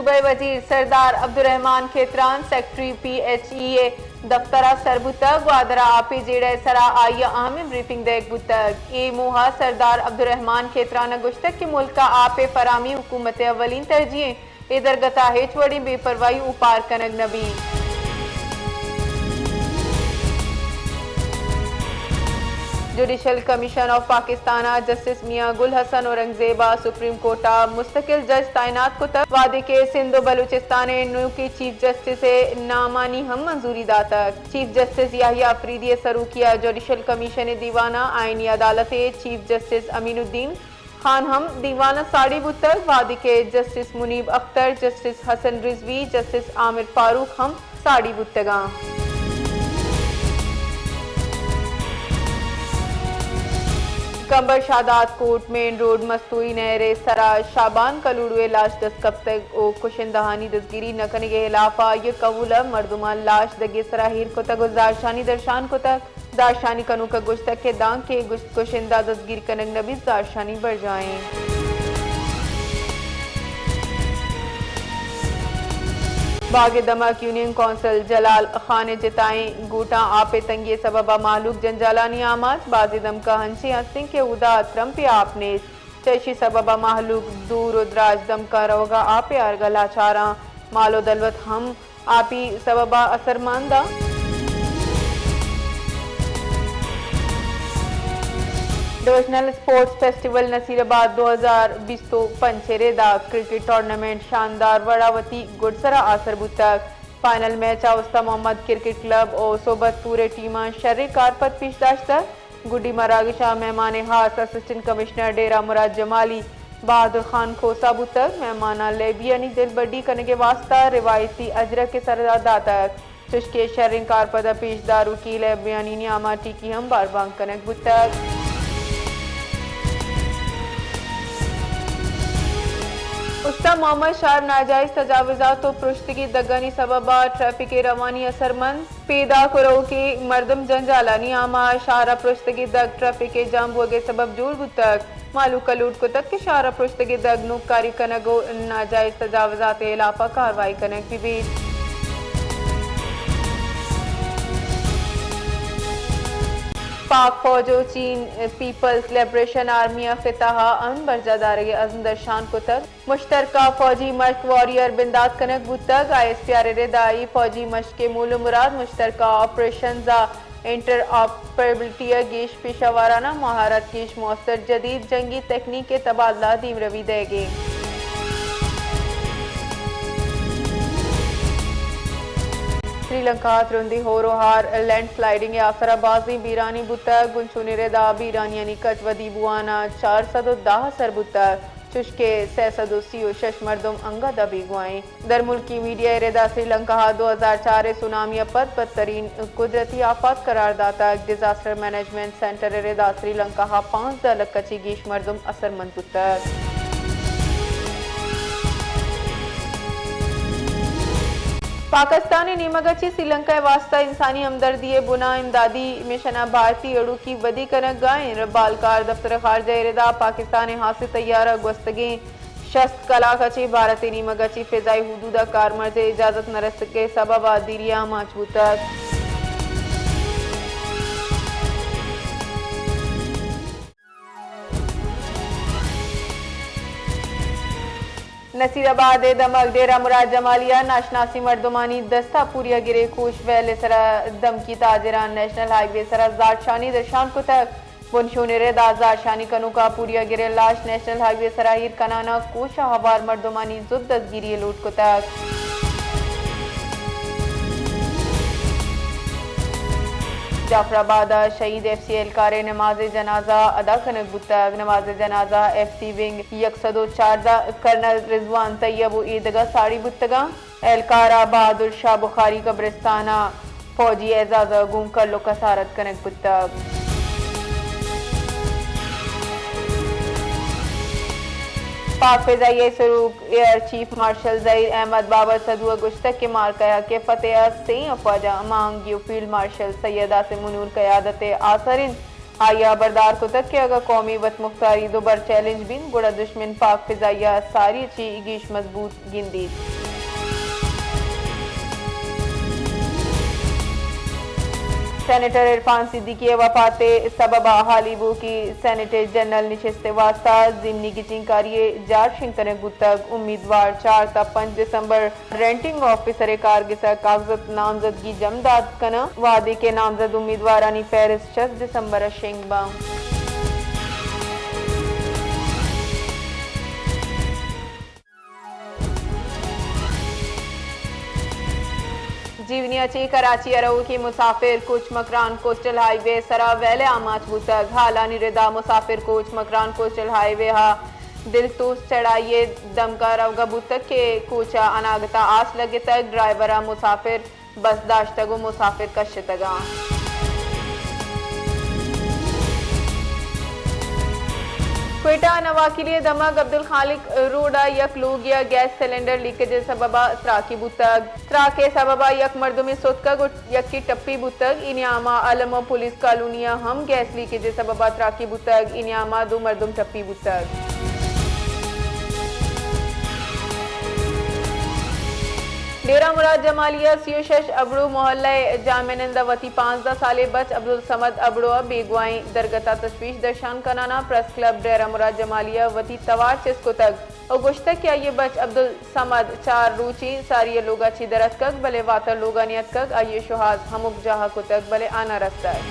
صوبائی وزیر Sardar Abdulrahman Khetran secretary P H E ءِ دفتر ءَ سر بوتگ۔ گوادر ءَ آپ ءِ جیڑہ ءِ سرا آئی ءَ اہمیں بریفنگ دئیگ بوتگ۔ اے موہ ءَ سردار عبدالرحمن کھیتران ءَ گوشتگ کہ ملک ءَ آپ ءِ فراہمی حکومت ءِ اولین ترجیح اِنت، اے درگت ءَ ہچ وڑیں بے پرواہی اوپار کنگ نہ بیت۔ جوڈیشل کمیشن آف پاکستان ءَ جسٹس میاں گل حسن اورنگزیب ءَ سپریم کورٹ ءَ مستقل جج تعینات کتگ، وہدے کہ سندھ ءُ بلوچستان ءِ نوکیں چیف جسٹس ءِ نامانی ہم منظوری داتگ۔ چیف جسٹس یحییٰ آفریدی ءِ سروکی ءَ جوڈیشل کمیشن ءِ دیوان ءَ آئینی عدالت ءِ چیف جسٹس امین الدین خان ہم دیوان ءَ ساڑی بوتگ، وہدے کہ جسٹس منیب اختر، جسٹس حسن رضوی، جسٹس عامر فاروق ہم ساڑی بوتگ اَنت۔ کمبر شاہداد کورٹ مین روڈ مستوئی نہر ءِ سرا شابان کلوڑو ءِ لاش دست کپتگ ءُ کشندہانی دزگیری نہ کنگ ءِ ہلاف ءَ یک کہول ءَ مردماں لاش دگے ءِ سرا ایر کتگ ءُ زہرشانی درشان کتگ۔ زہرشانی کنوک ءَ گوشتگ کہ دانکہ گوشت کشندہ دزگیر کنگ نہ بیت، زہرشانی برجاہ اِنت۔ باغ دمگ یونین کونسل جلال خان ءِ جتائیں گوٹاں آپ ءِ تنگی ءِ سبب ءَ مہلوک جنجالانی آماچ، بازیں دمگاں انچیں است اِنت کہ اودا ترمپے آپ نیست، چہ ایشی سبب ءَ مہلوک دور ءُ دراج دمگاں روگ ءَ آپ ءِ آرگ ءَ لاچار اَنت، مال ءُ دلوت ہم آپی سبب ءَ اثرمند اَنت۔ ڈویژنل اسپورٹس فیسٹیول نصیر آباد دو ہزار بیست ءُ پنچ ءِ ردا کرکٹ ٹورنامنٹ شاندار وڑ ءَ وتی گڈسر ءَ آسر بوتگ۔ فائنل میچ ءَ استاد محمد کرکٹ کلب ءُ صحبت پور ءِ ٹیماں شریں کارپد پیش داشتگ۔ گڈی مراگش ءَ مہمان خاص اسسٹنٹ کمشنر ڈیرہ مراد جمالی بہادر خان کھوسہ بوتگ۔ مہماناں لیبیانی دلبڈی کنگ ءِ واستہ روایتی اجرک ءِ سر ءَ داتگ، چوشکہ شریں کارپد ءَ پیش داروکی لیبیانی نیام ءَ ٹیکی ہم باربانگ کنگ بوتگ۔ استان محمد شہر ناجائز تجاوزات ءُ پرشتگیں دگانی سبب ءَ ٹریفک ءِ روانی اثرمند۔ پیداک ءُ روکیں مردم جنجالانی آماچ، شہر ءَ پرشتگیں دگ ٹریفک ءِ جام بوگ ءِ سبب جوڑ بوتگ۔ مہلوک ءَ لوٹ کتگ کہ شہر ءَ پرشتگیں دگ نوکاری کنگ ءُ ناجائز تجاوزات ءِ ہلاپ ءَ کاروائی کنگ بہ بیت۔ پاک فوج ءُ چین پیپلز لبریشن آرمی ءَ خطہ ءَ امن برجاہ دارگ ءِ عزم درشان کتگ۔ مشترکہ فوجی مشق واریر بندات کنگ بوتگ۔ آئی ایس پی آر ءِ ردا اے فوجی مشق ءِ مول ءُ مراد مشترکہ آپریشنز ءِ انٹر آپریبلٹی ءِ گیش پیشہ وارانہ مہارت، گیش موثر جدید جنگی تکنیک ءِ تبادلہ ءُ دیمروی دئیگ اِنت۔ سری لنکا ءَ ترندیں ہور ءُ ہار لینڈ سلائیڈنگ ءِ آسر ءَ بازیں بیرانی بوتگ۔ بنشون ءِ ردا بیرانیانی کچ ودی بوان ءَ چار سد ءُ دہ ءَ سر بوتگ۔ چوشکہ سئے سد ءُ سی ءُ شش مردم انگت ءَ بیگواہ اَنت۔ درملکی میڈیا ءِ ردا سری لنکا ءَ دو ہزار چار ءِ سونامی ءَ پد بدترین قدرتی آفات قرار داتگ۔ ڈیزاسٹر مینجمنٹ سینٹر ءِ ردا سری لنکا ءَ پانزدہ لکھ ءَ چہ گیش مردم اثرمند بوتگ۔ پاکستان ءِ نیمگ ءَ چہ سری لنکا ءِ واستہ انسانی ہمدردی ءِ بنا امدادی مشن ءَ بھارتی ہڑوکی ودی کنگ ءَ اِنت۔ بالکار دفتر خارجہ ءِ ردا پاکستان ءِ ہاسیں طیارہ گوستگیں شست کلاک ءَ چہ بھارت ءِ نیمگ ءَ چہ فضائی حدود ءَ کارمرز ءِ اجازت نہ رسگ ءِ سبب ءَ دیری ءَ آماچ بوتگ۔ نصیر آباد ءِ دمگ ڈیرہ مراد جمالی ءَ ناشناسیں مردمانی دست ءَ پوریا گرے کوش ویل ءِ سرا دمکی تاجراں نیشنل ہائی وے ءِ سرا زہرشانی درشان کتگ۔ بنشون ءِ ردا زہرشانی کنوکاں پوریا گریں لاش نیشنل ہائی وے ءِ سرا ایر کنان ءَ کوش ءَ ہوار مردمانی زوت دزگیری ءِ لوٹ کتگ۔ جعفر آباد ءَ شہید ایف سی اہلکار ءِ نماز جنازہ ادا کنگ بوتگ۔ نماز جنازہ ایف سی ونگ یک سد ءُ چاردہ کرنل رضوان طیب ءُ ایدگہ ساڑی بوتگاں۔ اہلکار ءَ بہادر شاہ بخاری قبرستان ءَ فوجی اعزاز ءَ گوں کل ءُ کسارت کنگ بوتگ۔ پاک فضائیہ ءِ سروک ایئر چیف مارشل ظہیر احمد بابر سدھو ءَ گوشتگ کہ معرکہ حق فتح ءَ سئیں افواجاں ہماہنگی ءُ فیلڈ مارشل سید عاصم منیر قیادت ءِ آسر اِنت۔ آئی ء ہبردار کتگ کہ اگاں قومی وت مختاری دوبر چیلنج بنت، گڑا دشمن پاک فضائیہ ساری ء چہ گیش مضبوط گندیت۔ سینیٹر عرفان صدیقی ء وفات ء سبب ء ہالی بوکی سینیٹ ء جنرل نشست ء واستہ ضمنی گچینکاری ء جار شنگ کنگ بوتگ۔ امیدوار چار تا پنچ دسمبر رنٹنگ آفیسر ء کارگس ء کاغذات نامزدگی جم دات کناں، وہدے کہ نامزد امیدوارانی فہرست شست دسمبر ء شنگ باں۔ جیونی ء چہ کراچی ء روکی مسافر کوچ مکران کوسٹل ہائی وے سرا ویل ء آماچ بوتگ۔ ہالانی ردا مسافر کوچ مکران کوسٹل ہائی وے ء دلتوس چڑھائی ء دمگا روگا بوتگ کہ کوچ ء اناگتا آس لگتگ، ڈرائیور ء مسافر بس داشتگ و مسافر کشتگاں۔ کوئٹہ ء نواکیلی ء دمگ عبدالخالق روڈ ء یک لوگے ء گیس سلنڈر لیکیج ء سبب ء تراکی بوتگ۔ تراک ء سبب ء یک مردمے ستکگ و یکے ٹپی بوتگ۔ اے نیام ء الم ء پولیس کالونی ء ہم گیس لیکیج ء سبب ء تراکی بوتگ۔ اے نیام ء دو مردم ٹپی بوتگ۔ ڈیرہ مراد جمالی ء سی و شش ابڑو محلہ ء جامع نند ء وتی پانزدہ سالیں بچ عبدالصمد ابڑو ء بیگواہیں درگت ء تشویش درشان کنان ء پریس کلب ڈیرہ مراد جمالی ء وتی توار چست کتگ و گوشتگ کہ آئی ء بچ عبدالصمد چار روچی ساری ء لوگ ء چہ در اتکگ، بلے واتر لوگانی اتکگ، آئی ء شوہاز ہمک جاہ ء کتگ، بلے آ نہ رستگ۔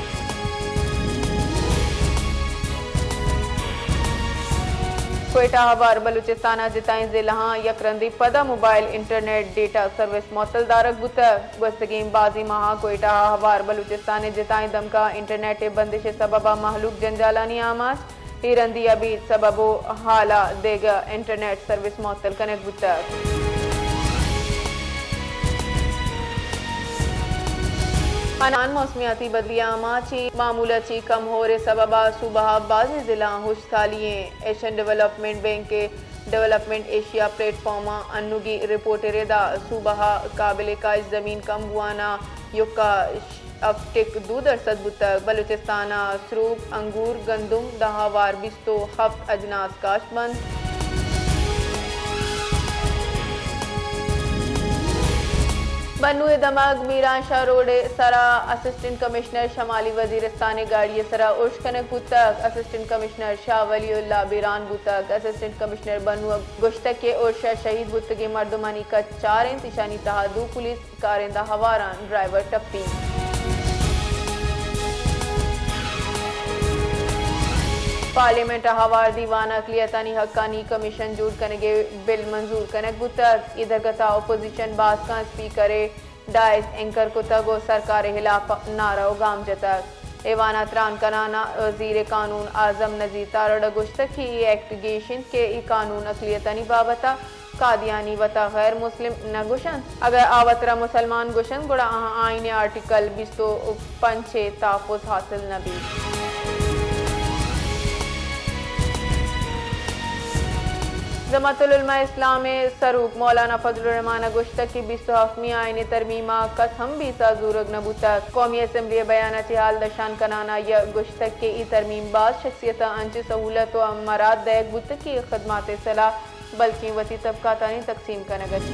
کوئٹہ ء ہوار بلوچستان ء جتائیں ضلعاں یک رندے پدا موبائل انٹرنیٹ ڈیٹا سروس معطل دارگ بوتگ۔ گوستگیں بازیں ماہاں کوئٹہ ء ہوار بلوچستان ء جتائیں دمگاں انٹرنیٹ ء بندش ء سبب ء مہلوک جنجالانی آماچ۔ اے رندی ابید سبب و حال ء دگہ انٹرنیٹ سروس معطل کنگ بوتگ۔ انان موسمیاتی بدلی ء آماچیں معمول ء چہ کم ہور ء سبب ء صوبہ ء بازیں ضلعاں ہشک سالی ایں۔ ایشین ڈویلپمنٹ بینک ء ڈویلپمنٹ ایشیا پلیٹ فارم ء انوگیں رپورٹ ء ردا صوبہ ء قابل کاشت زمین کم بوان ء یکا ہفت ٹک دو درسد بوتگ۔ بلوچستان ء سروک، انگور، گندم داں ہوار بیست و ہفت اجناس کاشت بنت۔ بنو ء دمگ میران شاہ روڈ ء سرا اسسٹنٹ کمشنر شمالی وزیرستان ء گاڑی ء سرا ارش کنگ بوتگ۔ اسسٹنٹ کمشنر شاہ ولی اللہ بیران بوتگ۔ اسسٹنٹ کمشنر بنو ء گوشتگ کہ ارش ء شہید بوتگیں مردمانی کچ چار انت، ایشانی تہا دو پولیس کارندہ ہوار آں، ڈرائیور ٹپی۔ پارلیمنٹ ء ہوار دیوان ء اقلیتانی حقانی کمیشن جوڑ کنگ ء بل منظور کنگ بوتگ۔ اے درگت ء اپوزیشن باسکاں اسپیکر ء ڈائس انکر کتگ و سرکار ء ہلاپ نعرہ و گام جتگ۔ ایوان ء تران کنان ء وزیر قانون اعظم نذیر تارڑ ء گوشتگ کہ اے ایکٹ گیش انت کہ اے قانون اقلیتانی بابت ء قادیانی وتا غیر مسلم نہ گوشنت۔ اگہ آ وترا مسلمان گوشنت، گڑا آہاں آئین ء آرٹیکل بیست و پنچ ء تحفظ حاصل نہ بیت۔ جماعت العلماء اسلام ء سروک مولانا فضل الرحمان ء گوشتگ کہ بیست و ہفتمی آئین ء ترمیم ء کس ہم بیسہ زورگ نہ بوتگ۔ قومی اسمبلی ء بیان ء چہ حال دشان کنان ء آئی ء گوشتگ کہ اے ترمیم باز شخصیتاں انچیں سہولت و مراد دئیگ بوتگ کہ خدمات ء سلاہ بلکیں وتی طبقاتانی تقسیم کنگ ات۔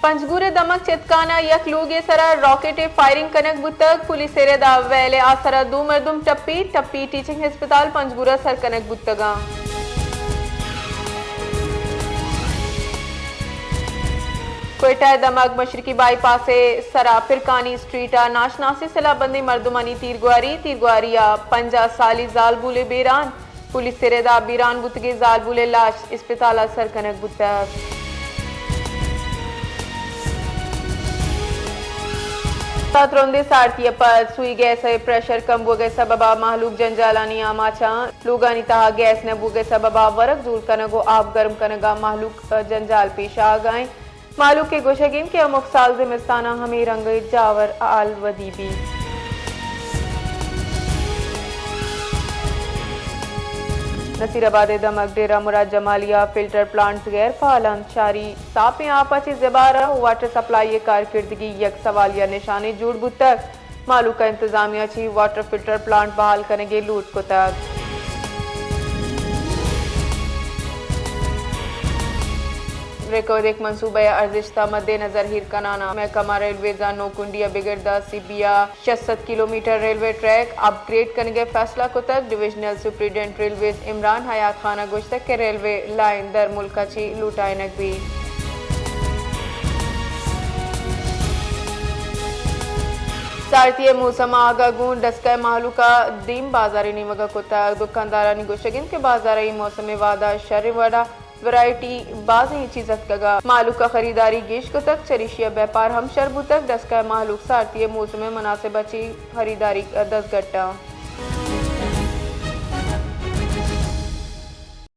پنجگور ء دمگ چتکان ء یک لوگے سرا راکٹ ء فائرنگ کنگ بوتگ۔ پولیس ء ردا ویل ء آسرا دو مردم ٹپی، ٹپی ٹیچنگ ہسپتال پنجگور ء سر کنگ بوتگاں۔ کوئٹہ ء دمگ مشرقی بائی پاس ء سرا پرکانی اسٹریٹ ء ناشناسیں سلاہ بندیں مردمانی تیرگواری، تیرگواری ء پنجاہ سالی زالبولے بیران۔ پولیس ء ردا بیران بوتگیں زالبول ء لاش اسپتال ء سر کنگ بوتگ۔ ساعت رندیں سارتی ء پد سوئی گیس ء پریشر کم بوگ ء سبب ء مہلوک جنجالانی آماچاں۔ لوگانی تہا گیس نہ بوگ ء سبب ء ورگ زور کنگ و آپ گرم کنگ ء مہلوک جنجال پیش آگ ء انت۔ مہلوک ء گوشگ انت کہ ہمک سال زمستان ء ہمے رنگ ء جاور ء حال ودی بیت۔ نصیر آباد ء دمگ ڈیرہ مراد جمالی ء فلٹر پلانٹس غیر فعال انت، شہری ساپیں آپ ء چہ زبارہ و واٹر سپلائی ء کارکردگی یک سوالیہ نشانے جوڑ بوتگ۔ مھلوک ءَ انتظامیہ چہ واٹر فلٹر پلانٹ بحال کنگ ءِ لوٹ کتگ۔ ریکوریک منصوبہ ءِ ارزشت ءَ مد نظر ہیرکنان ءَ محکمہ ریلویز ءَ نوکنڈی ءَ بگر داں سبی ءَ شش سد کلومیٹر ریلوے ٹریک اپ گریڈ کنگ ءِ فیصلہ کتگ۔ ڈویژنل سپرنٹنڈنٹ ریلویز عمران حیات خان ءَ گوشتگ کہ ریلوے لائن در ملک ءَ چہ لوٹائینگ بیت۔ سارتی ءِ موسم ءَ آگاہ گوں ڈسکہ ءِ مھلوک ءَ دیم بازار ءِ نیمگ ءَ کتگ۔ دکاندارانی گوشگ انت کہ بازار ءَ اے موسم ءِ وھد ءَ شریں وڑ ءَ ورائٹی بازیں چیز اتکگ ءُ مھلوک ءَ خریداری گیش کتگ، چریشی ءَ بیپار ہم شر بوتگ۔ ڈسکہ ءِ مھلوک سارتی ءِ موسم ءِ مناسبت ءَ چہ خریداری ءَ دزگٹ انت۔